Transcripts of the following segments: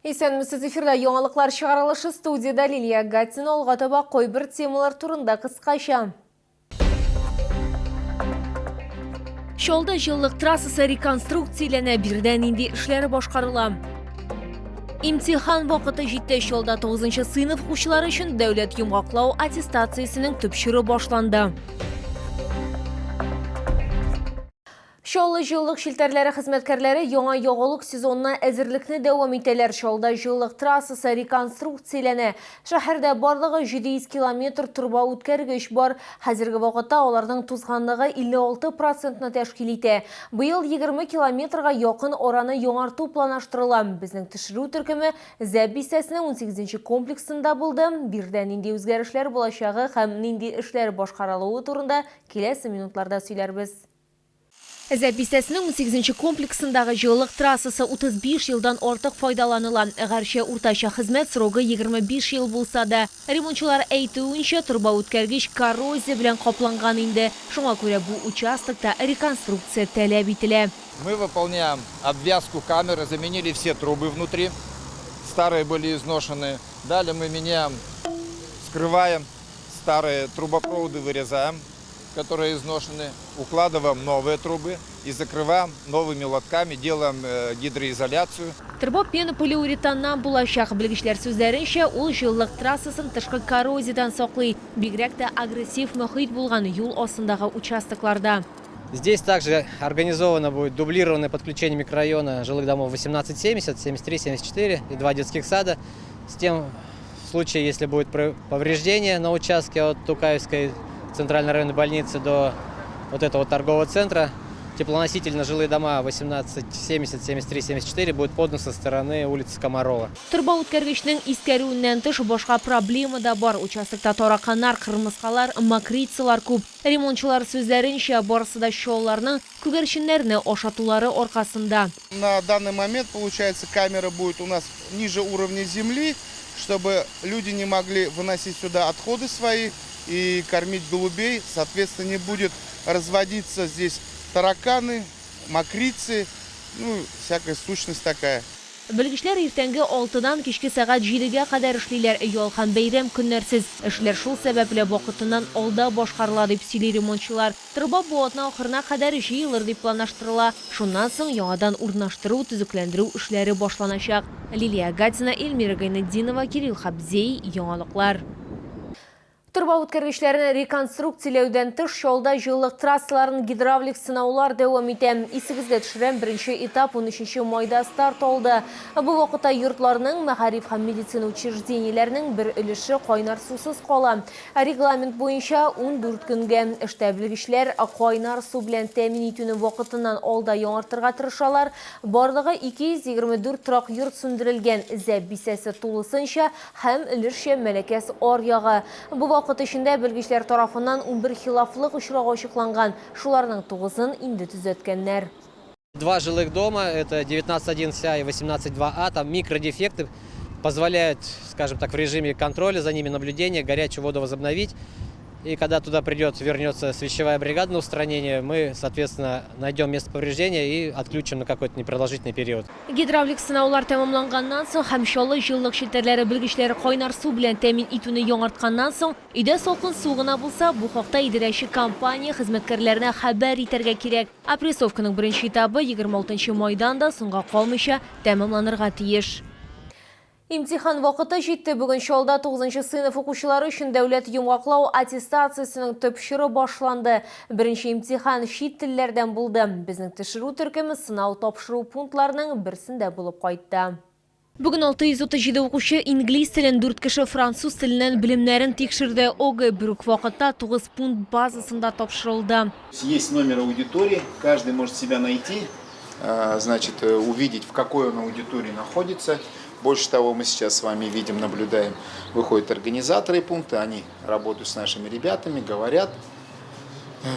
Исәнмесез, эфирда яңалыклар чыгарылышы студиядә Лилия Гатина алга таба кайбер темалар турында кыскача. Чаллы җылылык трассасы реконструкцияләнә, биредә нинди эшләр башкарыла? Имтихан вакыты җитте. Чаллыда 9 сыйныф укучылары өчен дәүләт йомгаклау аттестациясенең төп чоры башланды. Чаллы җылылык челтәрләре хезмәткәрләре яңа ягулык сезонына әзерлекне дәвам итәләр. Чаллыда җылылык трассасы реконструкцияләнә. Шәһәрдә барлыгы 700 километр торба үткәргеч бар. Хәзерге вакытта аларның тузганлыгы 56 процентны тәшкил итә. Быел 20 километрга якын араны яңарту планлаштырыла. Безнең төшерү төркеме Зәб бистәсенең унсигезенче комплексында булды. Биредә нинди үзгәрешләр булачагы һәм нинди эшләр башкарылуы турында киләсе минутларда сөйләрбез. Зәб бистәсенең унсигезенче комплексындагы җылылык трассасы 35 елдан артык файдаланыла. Гәрчә уртача хезмәт срогы 25 ел булса да. Ремонтчылар әйтүенчә, торба үткәргеч коррозия белән капланган инде. Шуңа күрә бу участокта реконструкция таләп ителә. Мы выполняем обвязку камеры, заменили все трубы внутри, старые были изношены. Далее мы меняем, вскрываем старые трубопроводы, вырезаем, которые изношены, укладываем новые трубы и закрываем новыми лотками, делаем э, гидроизоляцию. Торба пенополиуретаннан булачак. Белгечләр сүзләренчә, ул җылылык трассасын тышкы коррозиядән саклый, бигрәк тә агрессив мохит булган юл астындагы участокларда. Здесь также организовано будет дублированное подключение микрорайона жилых домов 1870, 73, 74 и два детских сада. С тем, в случае, если будет повреждение на участке от Тукаевской центральной районной больницы до вот этого торгового центра, теплоноситель на жилые дома 1870, 73, 74 будет подан со стороны улицы Комарова. Торба үткәргечнең искәрүеннән тыш, башка проблема да бар. Участокта тараканнар, кырмыскалар, мокрицалар күп. Ремонтчылар сүзләренчә, барысы да чалларның күгәрченнәрне ашатулары аркасында. На данный момент, получается, камера будет у нас ниже уровня земли, чтобы люди не могли выносить сюда отходы свои и кормить голубей. Соответственно, не будет разводиться здесь тараканы, мокрицы, ну, всякая сущность такая. Белгечләр иртәнге алтыдан кичке сәгать җидегә кадәр эшлиләр, ял һәм бәйрәм көннәрсез. Эшләр шул сәбәпле вакытыннан алда башкарыла, дип сөйли ремонтчылар. Торба бу атна ахырына кадәр җыелыр дип планлаштырыла. Шуннан соң яңадан урнаштыру, төзекләндерү эшләре башланачак. Лилия Гатина, Эльмира Гайнетдинова, Кирилл Хабзей, Яңалыклар. Торба үткәргечләрен реконструкцияләүдән тыш, Чаллыда җылылык трассаларын гидравлик сынаулар дәвам итә. Исегезгә төшерәм, беренче этап унөченче майда старт алды. Бу вакытта йортларның, мәгариф һәм медицина учреждениеләренең бер өлеше кайнар сусыз кала. Регламент буенча, 14 көнгә. Эштә белгечләр кайнар су белән тәэмин итүне вакытыннан алда яңартырга тырышалар. Барлыгы 224 торак йорт сүндерелгән, Зәб бистәсе тулысынча һәм өлешчә Мәләкәс аръягы. Бу вакыт эчендә белгечләр тарафыннан 11 хилафлык очрагы ачыкланган, шуларның тугызын инде төзәткәннәр. Два жилых дома, это 19.1А и 18.2А, там микродефекты позволяют, скажем так, в режиме контроля за ними, наблюдения, горячую воду возобновить. И когда туда придет, вернется свищевая бригада на устранение, мы, соответственно, найдем место повреждения и отключим на какой-то непродолжительный период. Гидравлик сынаулар тәмамланганнан соң һәм Чаллы җылылык челтәрләре белгечләре кайнар су белән тәэмин итүне яңартканнан соң, өйдә салкын су гына булса, бу хакта идарәче компания хезмәткәрләренә хәбәр итәргә кирәк. Опрессовканың беренче этабы 26 нчы майдан да соңга калмыйча тәмамланырга тиеш. Имтихан вакыты җитте. Бүген Чаллыда тугызынчы сыйныф укучылары өчен дәүләт йомгаклау аттестациясенең төп чоры башланды. Беренче имтихан чит телләрдән булды. Безнең төшерү төркеме сынау тапшыру пунктларының берсендә булып кайтты. Бүген 637 укучы инглиз телен, дүрт кеше француз теленнән белемнәрен тикшерде. ОГЭ бер үк вакытта тугыз пункт базасында тапшырылды. Есть номер аудитории, каждый может себя найти, значит, увидеть, в какой он аудитории находится. Больше того, мы сейчас с вами видим, наблюдаем, выходят организаторы пункта, они работают с нашими ребятами, говорят,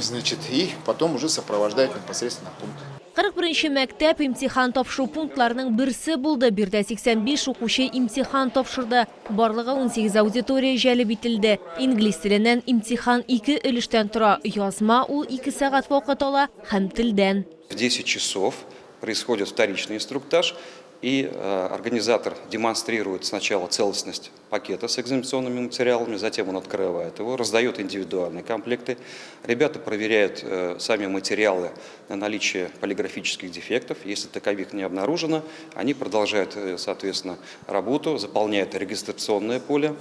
значит, и потом уже сопровождают непосредственно пункт. 41 нче мәктәп имтихан тапшыру пунктларының берсе булды. Биредә 85 укучы имтихан тапшырды. Барлыгы 18 аудитория җәлеп ителде. Инглиз теленнән имтихан ике өлештән тора. Язма ул ике сәгать вакыт ала һәм телдән. В 10 часов происходит вторичный инструктаж. И организатор демонстрирует сначала целостность пакета с экзаменационными материалами, затем он открывает его, раздает индивидуальные комплекты. Ребята проверяют сами материалы на наличие полиграфических дефектов. Если таковых не обнаружено, они продолжают, соответственно, работу, заполняют регистрационное поле,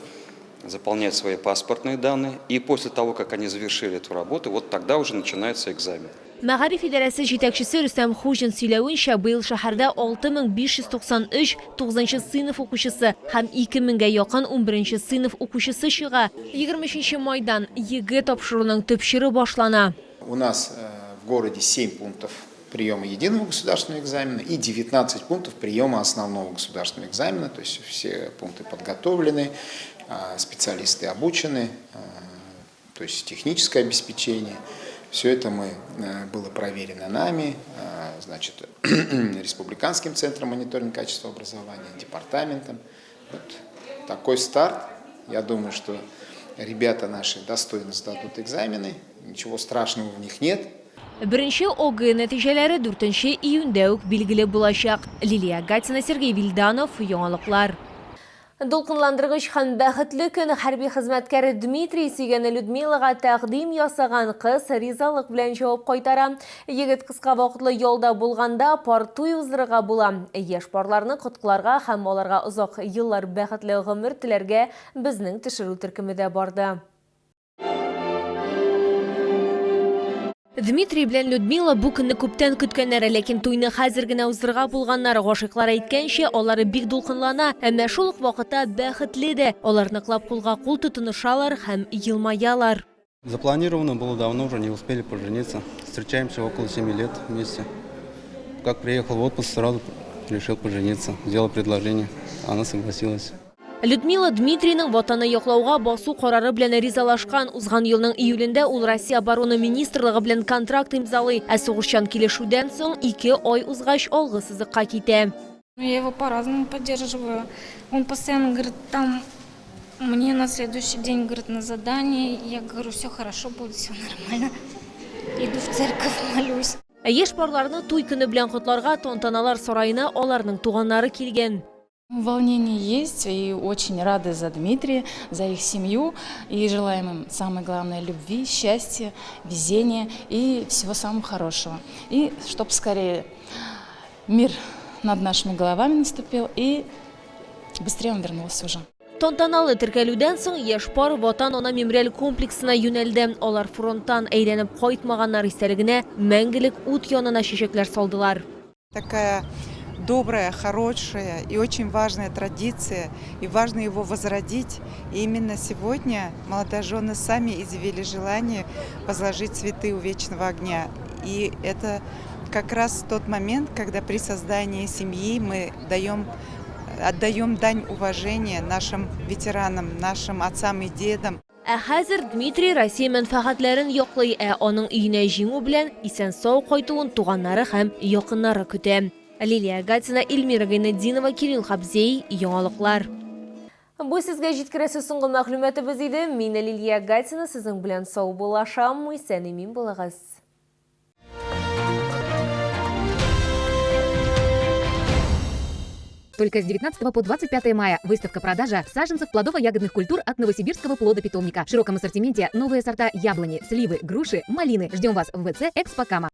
заполняют свои паспортные данные. И после того, как они завершили эту работу, вот тогда уже начинается экзамен. Мәгариф идарәсе җитәкчесе Рөстәм Хуҗин сөйләвенчә, быел шәһәрдә 6593 9 сыйныф укучысы һәм 2000гә якын 11 сыйныф укучысы чыга. 23 майдан ЕГЭ тапшыруның төп чоры башлана. У нас в городе 7 пунктов приема единого государственного экзамена и 19 пунктов приема основного государственного экзамена. То есть все пункты подготовлены, специалисты обучены, то есть техническое обеспечение. Все это было проверено нами, значит, Республиканским центром мониторинга качества образования, департаментом. Вот такой старт. Я думаю, что ребята наши достойно сдадут экзамены, ничего страшного в них нет. Беренче ОГЭ нәтиҗәләре 4 июньдә үк билгеле булачак. Лилия Гатина, Сергей Вильданов, Яңалыклар. Дулкынландыргыч һәм бәхетле көн. Хәрби хезмәткәре Дмитрий сөйгәне Людмилага тәкъдим ясаган, кыз ризалык белән җавап кайтара. Егет кыска вакытлы ялда булганда пар туй уздырырга була. Яшь парларны котларга һәм аларга озак еллар бәхетле гомер теләргә безнең төшерү төркеме дә барды. Дмитрий белән Людмила бу көнне күптән көткәннәр, ләкин туйны хәзер генә уздырырга булганнар. Гашыйклар әйткәнчә, алар бик дулкынлана, әмма шул ук вакытта бәхетле дә. Алар ныклап кулга кул тотынышалар һәм елмаялар. Запланировано было давно уже, не успели пожениться. Встречаемся около 7 лет вместе. Как приехал в отпуск, сразу решил пожениться. Сделал предложение, она согласилась. Людмила Дмитрийның ватаны яклауга басу карары белән ризалашкан. Узган елның июлендә ул Россия оборона министрлыгы белән контракт имзалый, ә сугышчан килешүдән соң 2 ай узгач алгы сызыкка китә. Ну, я его по-разному поддерживаю. Он постоянно говорит, там, мне на следующий день, говорит, на задание. Я говорю, все хорошо будет, все нормально. Иду в церковь, молюсь. Ә яшь парларны туй көне белән котларга тантаналар сараена аларның туганнары килгән. Волнение есть, и очень рады за Дмитрия, за их семью. И желаем им, самое главное, любви, счастья, везения и всего самого хорошего. И чтоб скорее мир над нашими головами наступил, и быстрее он вернулся уже. Тантаналы теркәлүдән соң яшь пар Ватан ана мемориаль комплексына юнәлде. Алар фронттан әйләнеп кайтмаганнар истәлегенә мәңгелек ут янына чәчәкләр салдылар. Такая добрая, хорошая и очень важная традиция, и важно его возродить. И именно сегодня молодожены сами изъявили желание возложить цветы у вечного огня. И это как раз тот момент, когда при создании семьи мы отдаем дань уважения нашим ветеранам, нашим отцам и дедам. Ә хәзер Дмитрий Россия мәнфәгатьләрен яклый, ә аның өенә җиңү белән исән-сау кайтуын туганнары һәм якыннары көтә. Лилия Гатина, Эльмира Гайнетдинова, Кирилл Хабзей, Яңалыклар. Бу сезгә җиткерәсе соңгы мәгълүматыбыз иде. Мин Лилия Гатина сезнең белән саубуллашам. Исән имин булыгыз. Только с 19 по 25 мая выставка-продажа саженцев плодово-ягодных культур от Новосибирского плодопитомника. В широком ассортименте новые сорта яблони, сливы, груши, малины. Ждем вас в ВЦ «Экспокама».